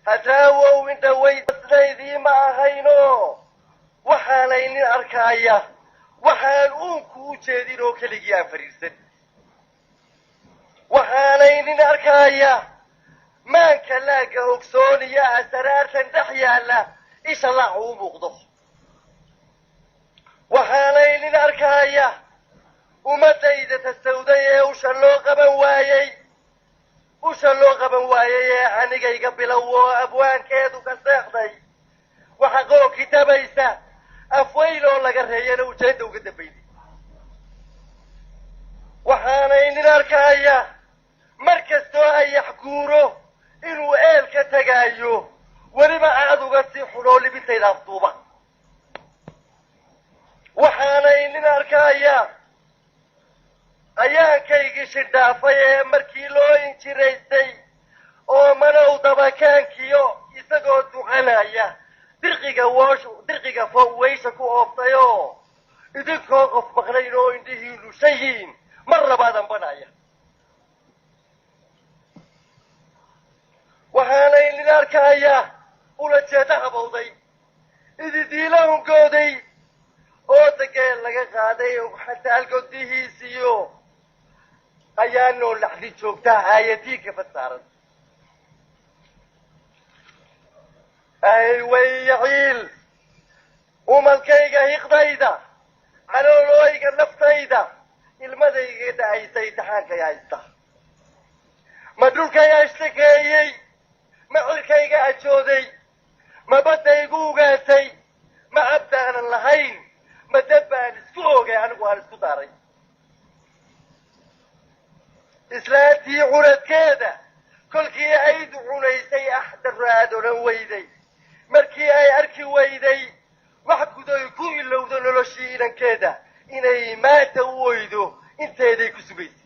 Hadraawow indhaweydasdaydii ma ahayno, waxaanay nin arkaaya waxaan uunku u jeedin oo keligii aan fadhiisan. Waxaanay nin arkaaya maanka laagga ogsooniya asaraartan dhex yaalla isha laacu u muuqdo. Waxaanay nin arkaaya ummadayda tasawday ee usha loo qaban waayey, usha loo qaban waayey ee anigayga bilow oo abwaankeedu ka seexday. Waxa qoonki tabaysa afweyn oo laga reeyana ujeedda uga dambayday. Waxaanay nin arkaaya mar kastoo ayax guuro inuu eel ka tegaayo, weliba aad uga sii xunoo libintayda afduuba. Waxaanay nin arkaaya ayaankaygii shidhaafay ee markii loo injiraystay oo manow dabakaankiyo isagoo ducanaya dirqiga woosh dirqiga weysha ku ooftayoo idinkoo qof maqnayn oo indhihiinu shayiin mar labaad ambanaya. Waxaanay nin arkaaya ula jeeda habowday ididiila hungooday oo dageel laga qaaday xataal godihiisiyo ayaanoo laxdi joogtaa aayadiinka fad saaran. Ay wayaciil umalkayga hiqdayda caloolooyga naftayda ilmadayga da'aysa imtixaankay haysta. Ma dhulkay ashtakeeyey, ma cirkayga ajooday, ma baddaygu ugaatay, ma cabdaanan lahayn, ma dab baan isku oogay anigu aan isku daaray. Islaantii curadkeeda kolkii aydu cunaysay axdarro aad odhan weyday, markii ay arki weyday wax gudoy ku ilowdo noloshii inankeeda inay maanta u oydo inteeday ku sugaysay.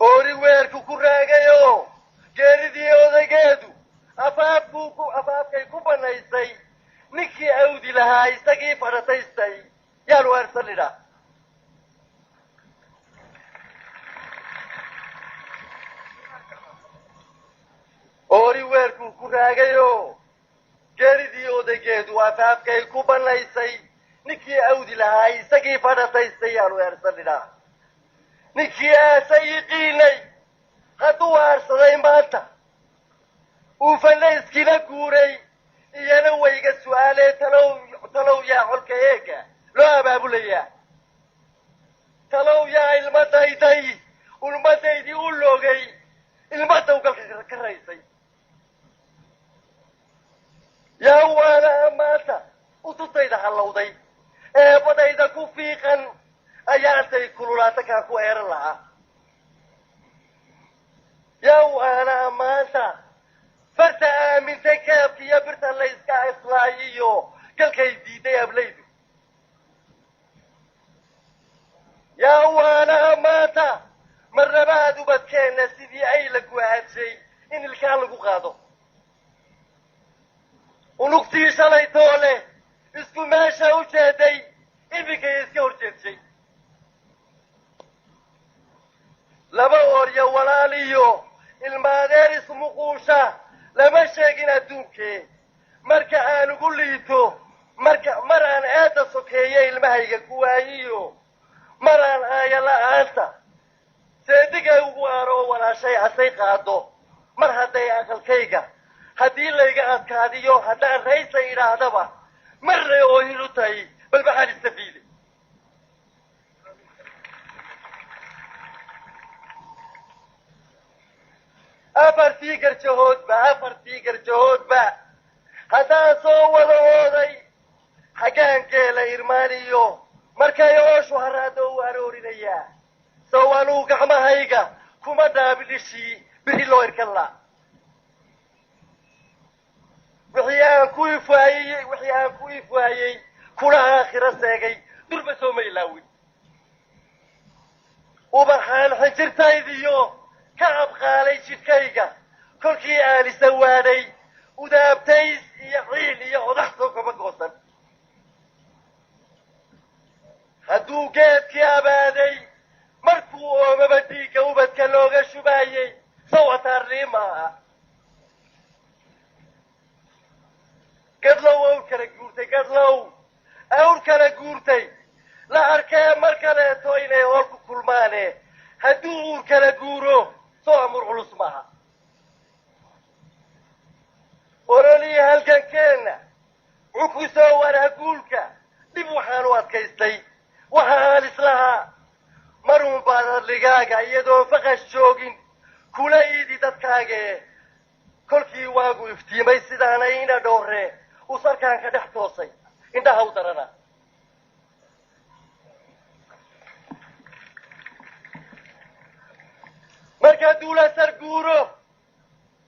Oori weerku ku raagayoo geeridii odaygeedu afaafkuu ku afaafkay ku bannaysay, ninkii awdi lahaa isagii fadhataystay yaanu eersanidhaa. Oori weerkuu ku raagayoo geeridii odaygeedu afaafkay ku bannaysay, ninkii awdi lahaa isagii fadhataystay yaanu eersanidhaa. Ninkii aasa yiqiinay hadduu aarsaday maanta uu fanna iskila guuray, iyana wayga su'aalee talow talow yaa colka eega loo abaabulayaa, talow yaa ilmadayday ulmadaydii u loogay ilmadaw galka ka raysay, yaa waana maanta ututayda hallowday eebadayda ku fiiqan ayaantay kululaata kaan ku eeran lahaa. Yaa waana maanta farta aamintay keebka iyo birta layska islaayiyo galkay diiday ablaydu. Yaa waana maanta marnabaad ubadkeenna sidii ay la guhaadshay in ilkaan lagu qaado. Unugtii shalaytoo leh isku meesha u jeeday iminkay iska hor jeedshay. Laba orya walaal iyo ilmaadeer ismuquusha lama sheegin adduunkee. Marka aan ugu liito, marka mar aan eedda sokeeye ilmahayga ku waayiyo, mar aan aaya la'aanta seedigay ugu aaro oo walaashay asay qaado, mar hadday aqalkayga haddii layga adkaadiyo haddaan raysa idhaahdaba marnay oohin u tahay, bal maxaan istafiiday? Afartii garjahoodba, afartii garjahoodba haddaan soo wada ooday xaggaan geela irmaaniyo markay ooshu haraado u aroorinayaa, sow anuu gacmahayga kuma dhaabin ishii biri loo irkan laa. Wixii aan ku ifwaayey, wixii aan ku ifwaayey kuna aakhiro seegay durba sooma ilaawin. Ubaxaan xinjirtaydiyo ka abqaalay jidhkayga kolkii aan isawaadhay udaabtays iyo ciil iyo odax soo kama goosan. Hadduu geedkii abaaday markuu oomaba dhiigga ubadka looga shubaayey sow ataarniima. maaha. Gadlow awr kala guurtay, gadlow awr kala guurtay la arkee mar kaleeto inay hool ku kulmaane, hadduu uur kala guuro soo amur culus maaha. Ololihii halgankeenna cukusoo waraguulka dhib waxaan u adkaystay, waxa aan islahaa maruun baad adligaaga iyadoon faqash joogin kula iidi dadkaagee. Kolkii waagu iftiimay sidaanay ina dhooree uu sarkaan ka dhex toosay indhaha u darana. Markaa duulasar guuro,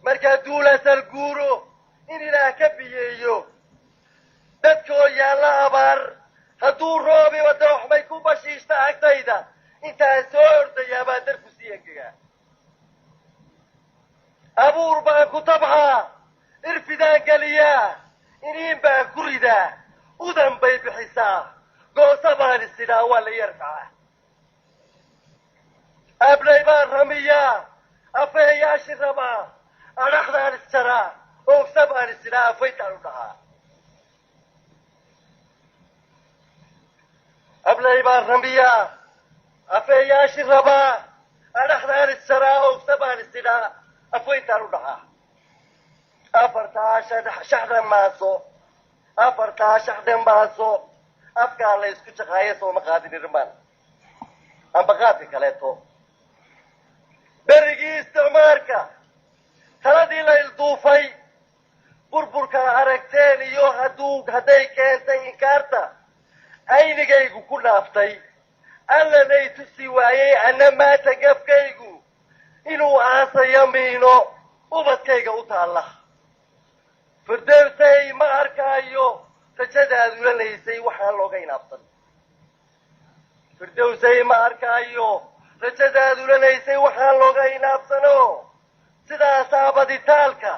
markaa duulasar guuro in Ilaah ka biyeeyo dadkoo yaalla abaar, hadduu roobiba dooxmay ku bashiishta agtayda, intaan soo ordayaa baa darku sii engegaa. Abuur baan ku tabcaa, irfidaan geliyaa, iniin baan ku ridaa, udan bay bixisaa, goosa baan isidhaa waa la yarfacaa. Ablay baan ramiyaa, afeeyaashi rabaa, adhaxdaan isjaraa, oogsa baan isidhaa, afaytaan u dhahaa. Ablay baan ramiyaa, afeeyaashi rabaa, adhaxdaan isjaraa, oogsa baan isidhaa, afwayntaan u dhahaa. Afartaa shaxdhan maaso, afartaa shaxdhan maaso, afkaa la isku jaqaayo sooma qaadin irmaan amba qaadka kaleeto. Berigii isticmaarka taladii la ilduufay, burburka aragteen iyo hadduu hadday keentay inkaarta aynigaygu ku dhaaftay, allanay tusi waayey anna maata gafkaygu inuu aasayo miino ubadkayga u taalla. Firdowsay ma arkaayo rajadaad ulanaysay waxaan looga inaabsan. Firdowsay ma arkaayo rajadaad ulanaysay waxaan looga inaabsano. Sidaasaa baditaalka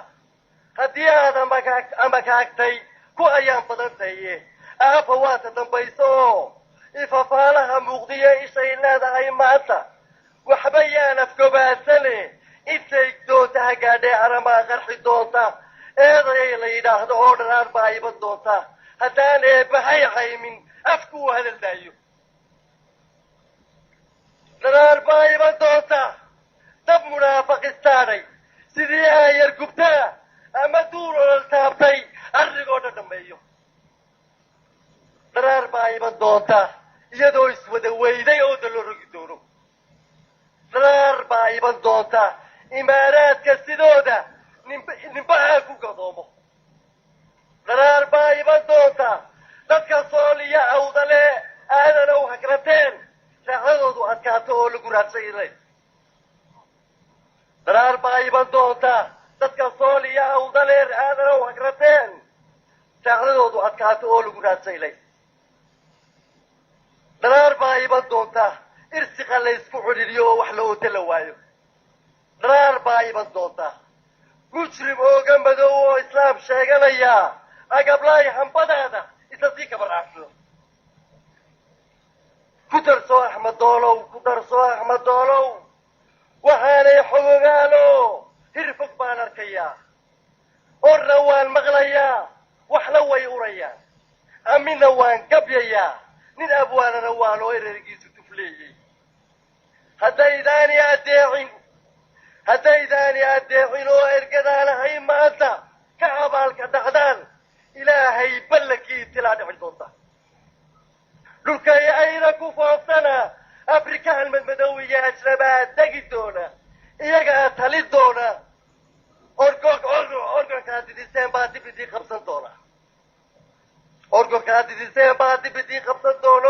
haddii aad amakaagtay ku ayaan badantaye, aafa waata dambayso oo ifafaalaha muuqdiyo ishay leedahay maanta waxba yaan afgobaadsane. Intay doonta ha gaadhee aramaa qarxi doonta, eedayay la yidhaahdo oo dharaar baa iban doonta, haddaan eebbahay caymin afku uu hadal daayo. Dharaar baa iban doonta dab munaafaqistaadhay sidii aayar gubtaa ama duur olol taabtay arrigoo dhan dhammeeyo. Dharaar baa iban doonta iyadoo iswada weyday oo da loo rogi doono. Dharaar baa iban doonta imaaraadka sidooda nimbahaa ku gadoomo. Dharaar baa iban doonta dadka sooliya awdale aadanow hagrateen raacdadoodu adkaato oo lagu raadsayay. Dharaar baa iban doonta dadka sooliya awdale aadanow hagrateen raacdadoodu adkaato oo lagu raadsaylay. Dharaar baa iban doonta irsiqa la isku xidhiidhiyo oo wax la ooto la waayo. Dharaar baa iban doonta mujrim ooga madow oo islaam sheeganaya agablaay hambadaada isla sii kabaraaxsho. Ku darso Axmed Doolow, ku darso Axmed Doolow, waxaanay xogogaalo hir fog baan arkayaa, orna waan maqlayaa, waxna way urayaan, amina waan gabyayaa, nin abwaanana waa loo erergiisu tufleeyey. Haddaydaani addeecin, haddaydaani addeecin oo ergadaanahay maanta ka abaalka dhacdaan, Ilaahay ballankii tilaa dhicin doonta. Dhulkay ayna ku fooftana Afrikaan madmadow iyo ajnabaa degi doona, iyagaa tali doona, orgorkaa didiseen baa dib idii qabsan doona, orgorkaa didiseen baa dib idii qabsan doona.